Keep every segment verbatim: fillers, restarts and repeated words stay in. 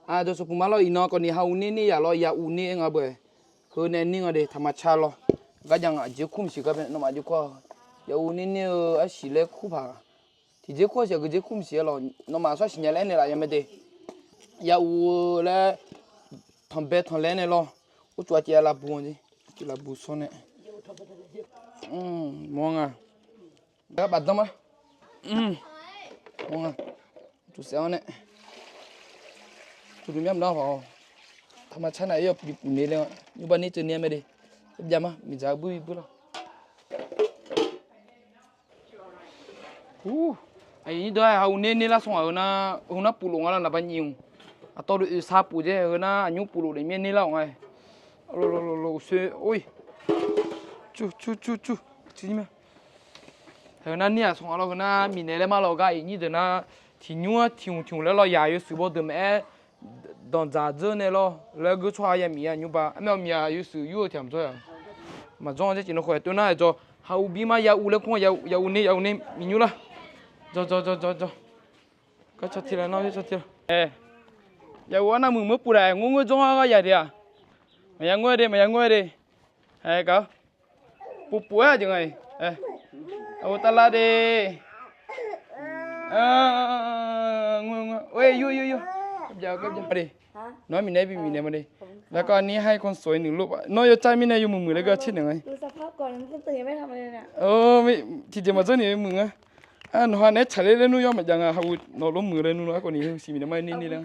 Aqdawq sanqpuq ma lawr, iqnan kawvni ha uv ner ner yaq lawr, ya uv ner-aer nga beu-aer. Heu nae ner nga de, taqma ca lawr. Garjav ngaq jeq kur maqsiq gar bae nawmaf jeq kur-a. Ya uv ner ner-eu arsiq laer kur paq. Tiqjeq kur-a siq, aqgeujeq kur maqsiq-aer lawr, nawmaf sar siqnya laer aernaeq laf ya mae de. Ya uv-eu laer tanqbae tanqlaer nae lawr. Urcuf aqciv lavbu-a jeq, aqciv lavbu sawr nae. Mawr nga. Gar bafdanr ma. Mawr nga. Tuf saef-anr nae. Tuf dmq myanr mq nar hawq-awq. Taqma car nav-ir-awq, bipuf ner laer-a. Nymrbav ner tseuv ner-a mae de. Jav ma, miqdzaq-eu buir bui lawr. Aqyuif nyir deuq-aer, ha uv ner ner lar sanr-aq, heu nar, heu nar puflof nga lar, naqba nyiq-euq. Aqtawv deuq oeqsar puf dzae, heu nar aqnymr puflof daef mir-aer ner lar-awq nga. Lolololol, uqsoer, or-ir. Cur cur cur cur. Heu nar nir-aq sanr-aq lawr, heu nar miqnaeq laer mar lawr gar, aqyuif nyir deuq nar, tiqnymr-anr tiq hmq tiq hmq laer lawr, yaq yawshuif bawdeuq maqaer, danqdzaq dzeur nae lawr, laer geur tsawrhaq ya miq-a nymrbav, armaer-awq miq-aq yawshuif yur-eu tiq hmq dzawr-a. Maqdzawr-a, dzaercif nawr khawf-aer tov nar-aq jawr, ha uv bir mar ya uv laer kur-a, ya uv ner ya uv ner miqnymr lar. Jawr jawr jawr jawr jawr. Gar caw tiq lar nar, caw tiq lar. Ae, ya uv-anr nar muiq meuq puf taq-aer ngor ngeur dzawr-a gar ya de-aq. Maqya ngor-aer de, maqya ngor-aer de. Ae, gaq-awr. Puf puf-aer aqjeq nga-iq. Ae, aqgeu tavlar de. Oe, yur yur yur. Nawr miqnaeq bimiqnaeq ma de. แล้วก็อันนี้ให้คนสวยหนึ่งลูก nawr yawcar mirnae yawmuiq muiq laer geu-a tser naeq nga. Tiqjeq maqdzanr ni muiq nga. Nawq ha naeq-aer tsaqler laer nmr yawr maqjav nga, ha uv nawq lor muiq laer nmr nar, aerkhawf ni heu siq miqnaeq ma ner ner laer.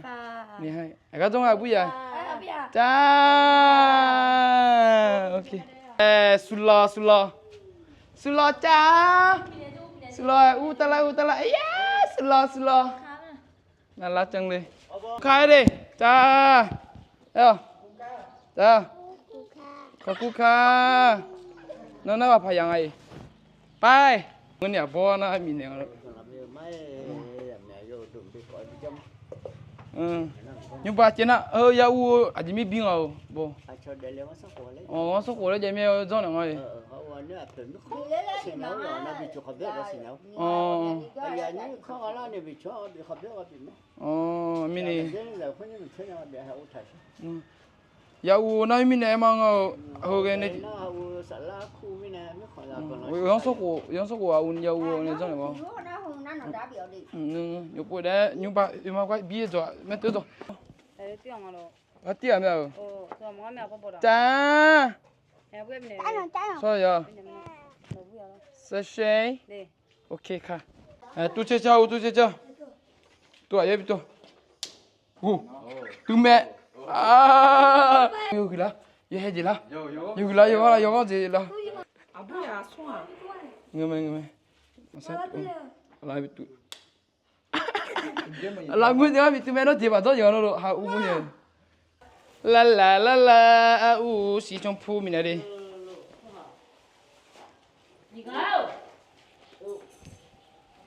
Aqgar dzawr nga buryaq. Car. Suqlawq suqlawq. Suqlawq car. Suqlawq-aer ur tavlar ur tavlar, aqyar suqlawq suqlawq. Navlar can le. Ka-aer de. Car. Aer-awq. Car. Kawqkur ka. Nawr nar ghaq paq yaq nga-iq. Paer. Ngeurni aqbawr nar miqnaeq nga lor. Nymrbav caev nar-eu ya uv-eu aqjeq mir bi nga-euq bo. Awq, ghanr sanrkhof laer jaev mir-eu dzanr naeq nga-iq. Awq, mirnae. Ya uv nar mirnae aer ma nga-eu. Heu ghae nae. Ghanr sanrkhof, ghanr sanrkhof aquv ya uv-eu nae dzanr naeq ma. Nymrpov daef nymrbav oe ma gar bir-eu dzawq maer teu dzawq. Par tir-aq mae-euq. Car. Sawr ya. Sashei. Ok ka. Tuvcaer car, uv tuvcaer car. Tuvghaq yaer bi tov. Uv. Tuvmae. Yawhuiq lar. Yawhae jeq lar. Yawhuiq lar, yawghanr lar, yawghanr jeq lar. Ngeur mae, ngeur mae. Lavmur jeq-anr bi tuvmae nawr jeq baqdzawr jeq-a nawr lo ha uv mur jeq. Lavlaf lavlaf, ar uv siq canpur miqnaeq de.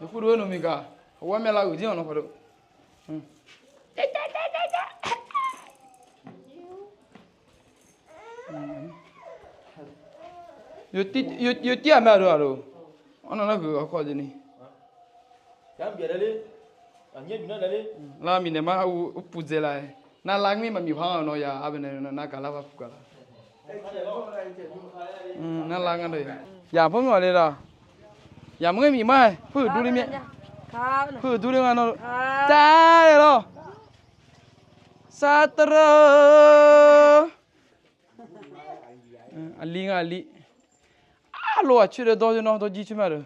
Yawkur dov-aer nawq miqgaq, hawar myav lav-euq jir-anr nawq khawf dov. Yawtir-aq mae aqdov aqloq. Arnan nar huiq-eu khawf jeq ni. Lar miqnaeq ma, uv puf dzaeq laf-aer. Nar lar mir maqmiq par-anr nawq ya, arbae nae nar gaq lar par puf gaq lar. Nar lar ngar dov-a. Yamq par mr-aq le laq. Yamq ngar miq ma-aer par-euq durler mir-aer. Par-euq durler nga nawr. Car-aer lawr. Sar teu-eu. Aqli nga aqli. Arlof aqcoer dawr nawr dawrjir coer ma deuq.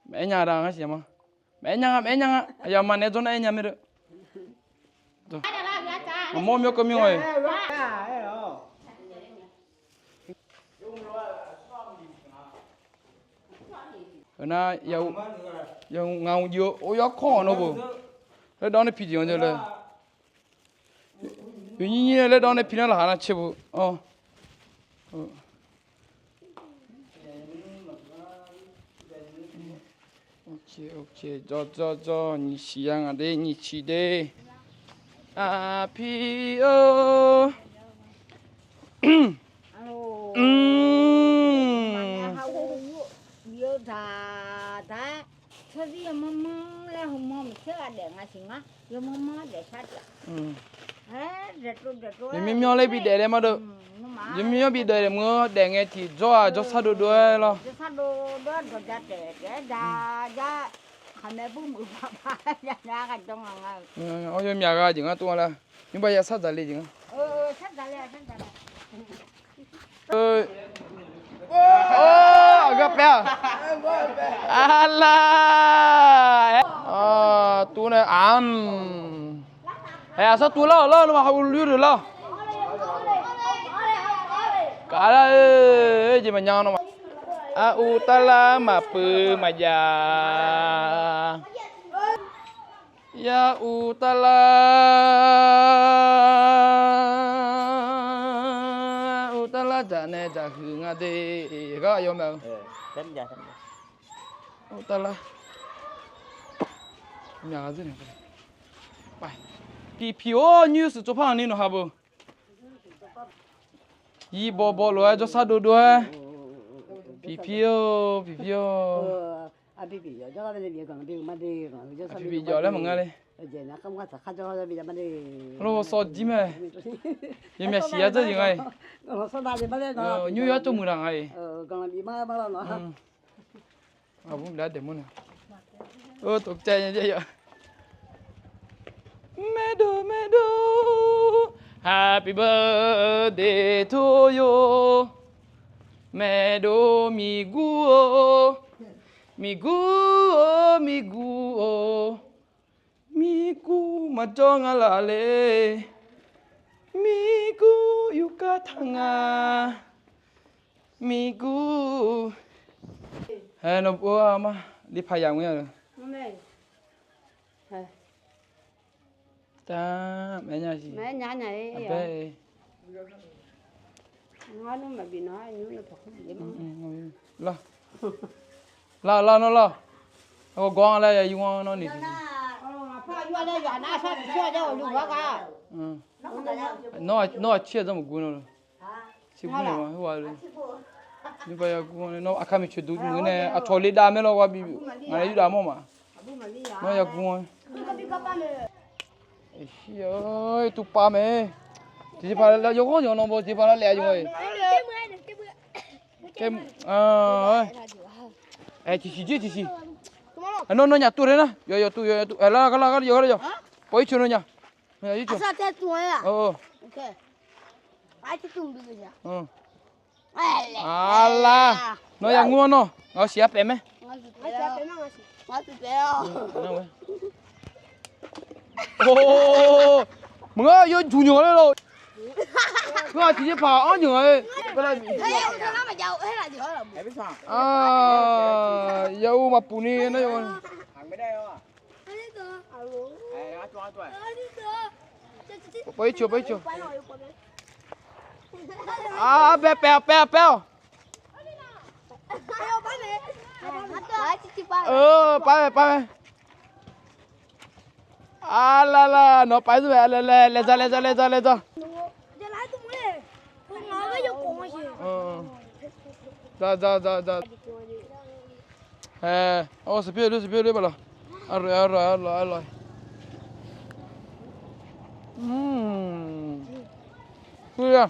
Maqaer nya da ngar siq ma. Maqaer nya nga, maqaer nya nga. Aqyawfmaf naeq-aer dzawr nar aer nya mae deuq. Maqmawr myawr keuv mir nga-iq. Heunar, ya, ngaq-anr jir-eu or yawkawr-anr nawr bo. Laer dawr nae pi jeq-anr jawr laer. Yawnyir nyir laer dawr nae pi nar laqkhaq nar caer bo-awr. Dzawr dzawr dzawr, nyiq ciq ya ngaq de, nyiq ciq de. Aqpir-or. Yawmyanr myanr laer bidaef laer ma deuq. Yawmyanr myanr bidaef laer meuq-anr daef ngae tiqjawr-aq jawrsar dovdov-aer lawr. Yawmyaq gha jeq ngar tov-a lar. Nymrbav ya sar dzaq le jeq ngar. Aqgeu paef-aq. Arlar. Tuvnae aqmq. Aqsar tuv lar-awq lar nawmaf ha uluir deuq lar-awq. Kavlar-eu jeq maqnya nawmaf. Ar uv tarlar maqpeuv maqjav. Yar uv tarlar, uv tarlar dzaq nae dzaq huiq nga de. Gar yawmaeq-eu. Uv tarlar. Piqpiq-or, nymr shuif tsovpar-anr ni nawq ha beu. Yir bawbaw lof-aer jawrsar dovdov-aer. Piqpir-or, piqpir-or. Piqpiq jawr laer maqnga le. Lawr, sawr jir mae. Yawmyaq siq yar dzeur jeq nga-iq. Nymr yar tsov muiq laq nga-iq. Aqbur mqlar daeq mawr nae. Tov caev nya jaev ya. Maedov maedov, happy birthday to you. Maedov miqgur-or, miqgur-or, miqgur-or. Miqgur maqjawr nga laf le. Miqgur yurkar taq nga. Miqgur. Hae, nawr-a ma, lipaq yaq ngoer-a. Tar, maeq nya siq. Lar, lar, lar nawr lar. Gawrgawr-anr laer ya yur-anr nawr ni. Nawr aqcir-aq zanr maqguv nawr. Aqkar miqcoeq duq muiq nae aqcawq le dav mae lawr, ngaq nae yurdav mawr ma. Nawr yaguv-anr. Tuvpav mae. Tiqjeqpaq yawghawr yawq nan baw tiqjeqpaq lar laef-a yawq-e. Tiqsiq jir tiqsiq. Nawr nawr nyaf tuv le nar, yawq yawq tuv yawq yawq tuv, lar lar lar yawq lar yawq. Pawf-ir coeq nawr nya. Arlar, nawr yagmr-anr nawr, ngaq-euq siq-aer paef mae. Meuq-anr yawjuq nyanq ler lor. Ngaq tiqjeqpaq-anr nyanq-e. Ya uv maqpuf ni nar yawf. Pawf-ir coeq pawf-ir coeq. Arbae paef paef paef-awq. Pav mae pav mae. Arlar lar nawq pav-ir zeur mae, laeq laeq laeq dzaq laeq dzaq laeq dzaq laeq dzaq. Dzaq dzaq dzaq dzaq. Hae, awr sanqpyoer ler sanqpyoer ler baqlawq. Arlawq arlawq arlawq arlawq. Khoer-a.